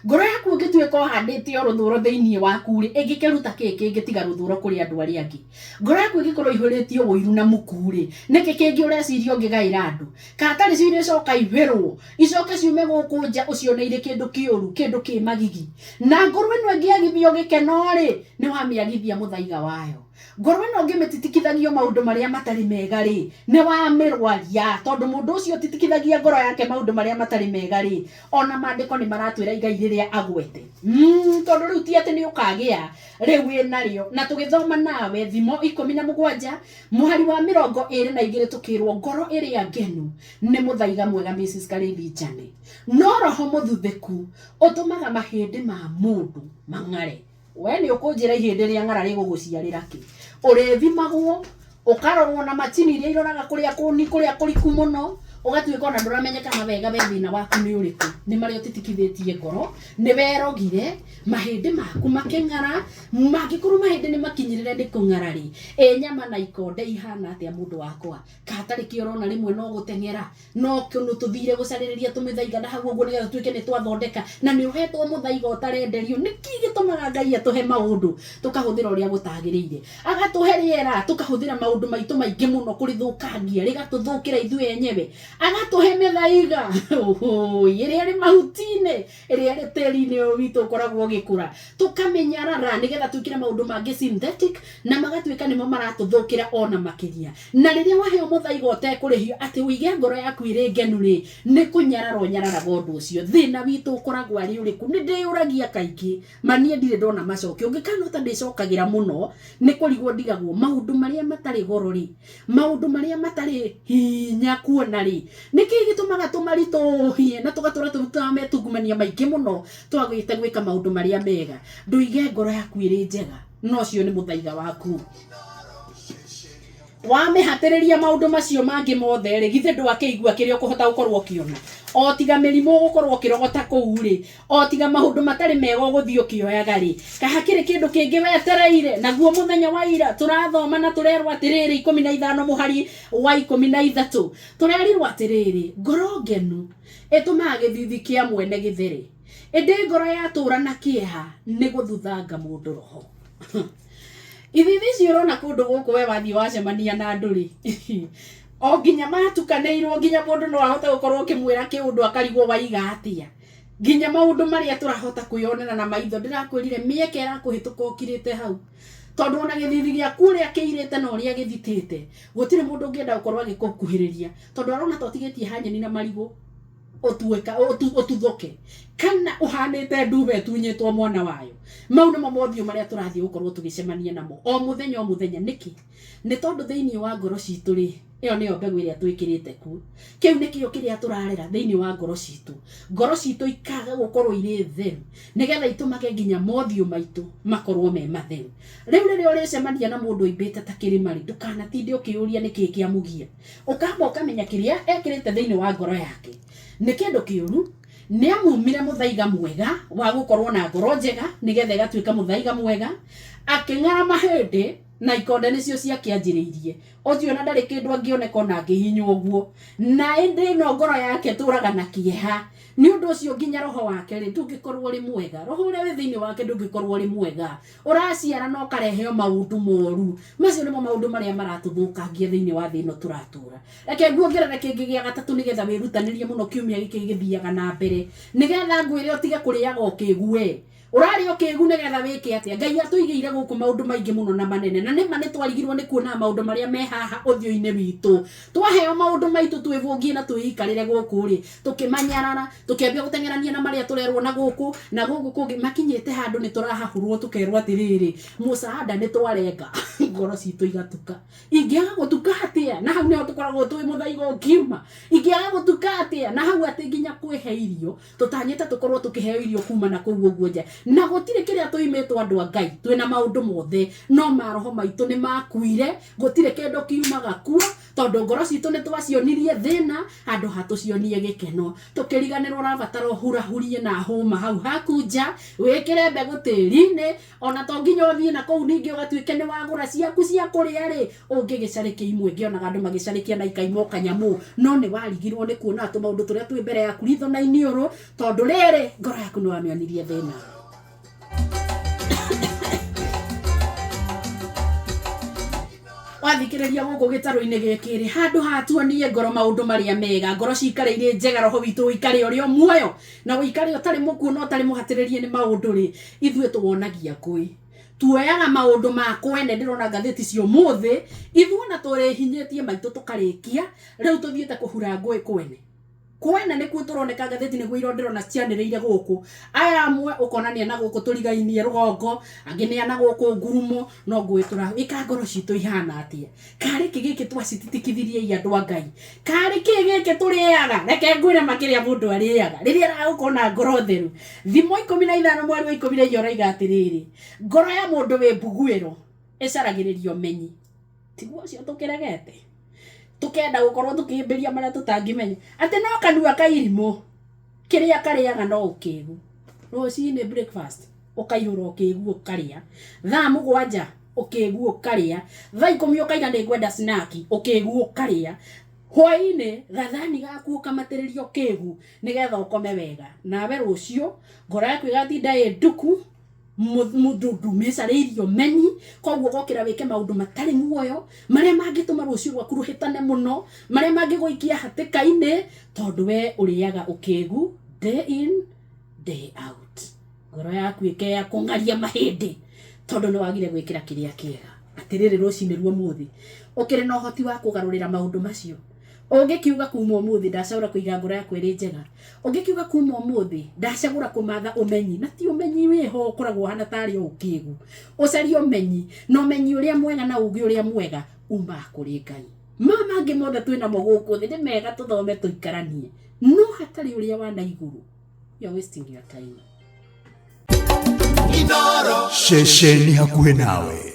Ngoro yaku ĩngĩtuĩka ũhandĩte o rũthũro thĩinĩ waku rĩ, ĩngĩkĩruta kĩ kĩngĩ tiga rũthũro kũrĩ andũ arĩa angĩ? Ngoro yaku ĩngĩkorwo ĩihũrĩtio ũiru na muku rĩ, nĩkĩ kĩngĩ ũreciria ũngĩgaĩra andũ? Kana tarĩ cio irĩcoka ihĩrwo, icoke ciume gũkũ nja ũcione irĩ kĩndũ kĩũru, kĩndũ kĩ magigi. Na ngoro ĩno ĩngĩagithio gĩkeno rĩ, nĩ wamĩagithia mũthaiga wayo. Ngoro ĩno ũngĩmĩtitikithagia maũndũ marĩa matarĩ mega rĩ, nĩ wamĩrwaria, tondũ mũndũ ũcio ũtitikithagia ngoro yake maũndũ marĩa matarĩ mega rĩ, ona maandĩko nĩ maratwĩra igai rĩrĩa agwete. Tondũ rĩu ti atĩ nĩ ũkagĩa, rĩu wĩ narĩo. Na tũgĩthoma nawe Thimo 17 mũhari wa 22 tũkĩrwo ngoro ĩrĩa ngenu nĩ mũthaiga mwega Mrs. Karĩithi Njane. No roho mũthuthĩku ũtũmaga mahĩndĩ ma mũndũ mang'are. We nĩ ũkũnjĩra ihĩndĩ rĩa ng'ara rĩgũgũciarĩra kĩ? Ũrĩthimagwo, ũkarorwo na macini iria iroraga kũrĩa kũni kũrĩa kũriku mũno, ũgatuĩka ona ndũramenyekana wega we thĩna waku nĩ ũrĩkũ. Nĩ marĩa ũtitikithĩtie ngoro, nĩ werogire, mahĩndĩ maku makĩng'ara, mangĩkorwo mahĩndĩ nĩ makinyĩrĩre nĩ kũng'ara rĩ, ĩ nyama na ikonde ihana atĩa mũndũ wakwa? Ka hatarĩ kĩ ũrona rĩmwe no gũteng'era, no kĩndũ tũthire gũcarĩrĩria tũmĩthaiga na hau ũguo nĩgetha tuĩke nĩ twathondeka, na nĩ ũhetwo mũthaiga ũtarenderio. Nĩkĩ gĩtũmaga Ngai atũhe maũndũ tũkahũthĩra ũrĩa gũtagĩrĩire? Agatũhe rĩera tũkahũthĩra maũndũ maitũ maingĩ mũno kũrĩthũkangia, rĩgatũthũkĩra ithuĩ enyewe. Agatũhe mĩthaiga ĩrĩa ĩrĩ mahuti-inĩ, ĩrĩa ĩrĩ tĩri-inĩ ũyũ witũ ũkoragwo ũgĩkũra, tũkamĩnyarara nĩgetha twĩkĩre maũndũ mangĩ synthetic, na magatuĩka nĩmo maratũthũkĩra ona makĩria. Na rĩrĩa waheo mũthaiga ũtekũrĩhio atĩ ũige ngoro yaku ĩrĩ ngenu rĩ, nĩ kũnyarara ũnyararaga ũndũ ũcio. Thĩna witũ ũkoragwo arĩ ũrĩkũ? Nĩ ndĩyũragia kaingĩ, ma niĩ ndirĩ ndona macokio. Ũngĩkana ta ndĩcokagĩra mũno, nĩ kũrigwo ndigagwo maũndũ marĩa matarĩ goro rĩ, maũndũ marĩa matarĩ hinya kuona rĩ, nĩkĩ gĩtũmaga tũmaritũhie na tũgatũra tũrutaga metungumania maingĩ mũno twagĩte gwĩka maũndũ marĩa mega? Ndũige ngoro yaku ĩrĩ njega, na ũcio nĩ mũthaiga waku. Wamĩhatĩrĩria maũndũ macio mangĩ mothe rĩ, githĩ ndwakĩigua kĩrĩa ũkũhota gũkorwo ũkĩona? O tiga mĩrimũ ũgũkorwo ũkĩrogota kũu rĩ, o tiga maũndũ matarĩ mega ũgũthiĩ ũkĩoyaga rĩ, ka hakĩrĩ kĩndũ kĩngĩ wetereire? Naguo mũthenya wa ira tũrathoma na tũrerwo atĩrĩrĩ, 15 mũhari wa 13, tũrerirwo atĩrĩrĩ, ngoro ngenu ĩtũmaga gĩthithi kĩa mwene gĩthere, ĩndĩ ngoro yatũra na kĩeha nĩ gũthuthanga mũndũ roho. Ithithi ici ũrona kũndũ gũkũ we wathiĩ wacemania na andũ rĩ, o nginya matukanĩirwo, nginya mũndũ no ahote gũkorwo ũkĩmwĩra kĩũndũ akarigwo waiga atĩa. Nginya maũndũ marĩa tũrahota kwĩyonera na maitho, ndĩrakwĩrire mĩeke ĩrakũhĩtũka ũkirĩte hau. Tondũ ona gĩthithi gĩaku ũrĩa kĩirĩte na ũrĩa gĩthitĩte, gũtirĩ mũndũ ũngĩenda gũkorwo agĩkũkuhĩrĩria, tondũ arona ta ũtigĩtie hanyeni na marigũ ũtuĩka ũtuthũke, kana ũhanĩte nduba ĩtunyĩtwo mwana wayo. Mau nĩmo mothiũ marĩa tũrathiĩ gũkorwo tũgĩcemania namo o mũthenya o mũthenya. Nĩkĩ? Nĩ tondũ thĩinĩ wa ngoro citũ rĩ, ĩyo nĩyo mbegũ ĩrĩa twĩkĩrĩte kuo. Kĩu nĩkĩo kĩrĩa tũrarera thĩinĩ wa ngoro citũ. Ngoro citũ ikaga gũkorwo irĩ theru, nĩgetha itũmage nginya mothiũ maitũ makorwo me matheru. Rĩu rĩrĩa ũrĩcemania na mũndũ oimbĩte ta kĩrĩma rĩ, ndũkanatinde ũkĩyũria nĩkĩĩ kĩamũgia. Ũkamba ũkamenya kĩrĩa ekĩrĩte thĩinĩ wa ngoro yake nĩ kĩndũ kĩũru, nĩ amumire mũthaiga mwega wa gũkorwo na ngoro njega, nĩgetha ĩgatuĩka mũthaiga mwega, akĩng'ara mahĩndĩ na ikonde nĩcio ciakĩanjĩrĩirie. Ũcio ona ndarĩ kĩndũ angĩoneka ona angĩhihinywo ũguo. Na ĩndĩ ĩno ngoro yake ĩtũraga na kĩeha. Nĩ ũndũ ũcio nginya roho wake rĩ, ndũngĩkorwo ũrĩ mwega. Roho ũrĩa wĩ thĩinĩ wake ndũngĩkorwo ũrĩ mwega. Ũraciara na ũkarehe o maũndũ moru. Macio nĩmo maũndũ marĩa maratũthũkangia thĩinĩ wa thĩ ĩno tũratũra. Reke nguongerere kĩngĩ gĩa gatatũ nĩgetha wĩrutanĩrie mũno kiumia gĩkĩ gĩthiaga na mbere. Nĩgetha ngwĩre ũtige kũrĩaga ũkĩgu we. Ũrarĩa ũkĩgu nĩgetha wĩke atĩa? Ngai atũigĩire gũkũ maũndũ maingĩ mũno na manene. Na nĩma nĩtwarigirwo nĩ kuonaga maũndũ marĩa me haha ũthiũ-inĩ witũ. Twaheo maũndũ maitũ twĩbũngie na twĩikarĩre gũkũ rĩ, tũkĩmanyarara, tũkĩambia gũteng'erania na marĩa tũrerwo na gũkũ, na gũkũ kũngĩ, makinyĩte handũ nĩ tũrahahũrwo tũkerwo atĩrĩrĩ, mũcaada nĩ twarenga. Ngoro citũ igatuka. Ingĩaga gũtuka atĩa? Na hau nĩho tũkoragwo twĩ mũthaiga ũkiuma. Ingĩaga gũtuka atĩa? Na hau atĩ nginya kwĩhe irio, tũtanyĩte tũkorwo tũkĩheo irio kuma na kũu ũguo nja. Na gũtirĩ kĩrĩa tũimĩtwo andũ a Ngai, twĩna maũndũ mothe, no maroho maitũ nĩ makuire, gũtirĩ kĩndũ kiumaga kuo, Tondũ ngoro citũ nĩ twacionirie thĩna handũ ha tũcionie gĩkeno. Tũkĩriganĩrwo ũrabatara ũhurahurie na hũma hau haku nja, wĩkĩre mbegũ tĩri-inĩ, ona to nginya ũthiĩ na kũu ningĩ ũgatuĩke nĩ wagũra ciaku cia kũrĩa rĩ, ũngĩgĩcarĩkia imwe ngĩonaga andũ magĩcarĩkia na ikaima o kanyamũ, no nĩ warigirwo nĩ kuona tũmaũndũ tũrĩa twĩ mbere yaku ritho na iniũrũ, tondũ rĩrĩ ngoro yaku nĩ wamĩonirie thĩna. Wathikĩrĩria gũkũ gĩtarũ-inĩ gĩkĩ rĩ, handũ ha tuonie ngoro maũndũ marĩa mega, ngoro cikare irĩ njega, roho witũ ũikare ũrĩ o muoyo, na ũikare ũtarĩ mũkuũ na ũtarĩ mũhatĩrĩrie nĩ maũndũ rĩ, ithuĩ tũwonagia ngũĩ. Tuoyaga maũndũ ma kwene, ndĩrona ngathĩti cia ũmũthĩ, ithuĩ ona tũrĩhinyĩtie maitũ tũkarĩkia, rĩu tũthiĩte kũhura ngũĩ kwene. Kwene nĩkuo tũroneka ngathĩti nĩguo iro ndĩrona cianĩrĩire gũkũ. Aya amwe ũkona nĩ ana gũkũ tũrigainie rũgongo, angĩ nĩ ana gũkũ ngurumo, no ngũĩ tũra ĩka ngoro citũ ihana atĩa? Karĩ kĩ gĩkĩ twacititikithirie i andũ a Ngai? Karĩ kĩ gĩkĩ tũrĩaga? Reke ngwĩre ma kĩrĩa mũndũ arĩaga rĩrĩa aragũkorwo na ngoro theru. Thimo 15 mweri wa 14 ũroiga atĩrĩrĩ, ngoro ya mũndũ wĩ mbuguĩro ĩcaragĩrĩria ũmenyi. Tiguo ũcio tũkĩregete? Tũkenda gũkorwo tũkĩhĩmbĩria marĩa tũtangĩmenya. Atĩ no kanua ka irimũ kĩrĩa karĩaga no ũkĩgu. Rũcinĩ breakfast ũkaihũra ũkĩgu ũkarĩa. Thaa 7 ũkĩgu ũkarĩa. Thaa 10 ũkaiga nĩ ngwenda snack ũkĩgu ũkarĩa. Hwainĩ gathani gaku ũkamatĩrĩria ũkĩgu nĩgetha ũkome wega. Nawe rũciũ ngoro yaku ĩgatinda ĩ nduku mũndũ ndumĩcarĩirie ũmenyi, koguo ũgokĩra wĩke maũndũ matarĩ muoyo marĩa mangĩtũma rũciũ rwaku rũhĩtane mũno, marĩa mangĩgũikia hatĩka-inĩ, tondũ we ũrĩaga ũkĩgu day in day out. Ngoro yaku ĩkeya kũng'aria mahĩndĩ tondũ nĩ wagire gwĩkĩra kĩrĩa kĩega. Atĩrĩrĩ, rũcinĩ rwa ũmũthĩ ũkĩrĩ na ũhoti wa kũgarũrĩra maũndũ macio. Ũngĩkiuga kuma ũmũthĩ ndacagũra kũiga ngoro yakwa ĩrĩ njega, ũngĩkiuga kuma ũmũthĩ ndacagũra kũmatha ũmenyi, na ti ũmenyi wĩho ũkoragwo ũhana tarĩ o ũkĩgu, ũcarie ũmenyi, na ũmenyi ũrĩa mwega na ũgĩ ũrĩa mwega umaga kũrĩ Ngai. Ma mangĩ mothe twĩnamo gũkũ thĩ nĩ mega tũthome tũikaranie, no hatarĩ ũrĩa wa na igũrũ, you are wasting your time. Ceceni hakuhĩ nawe.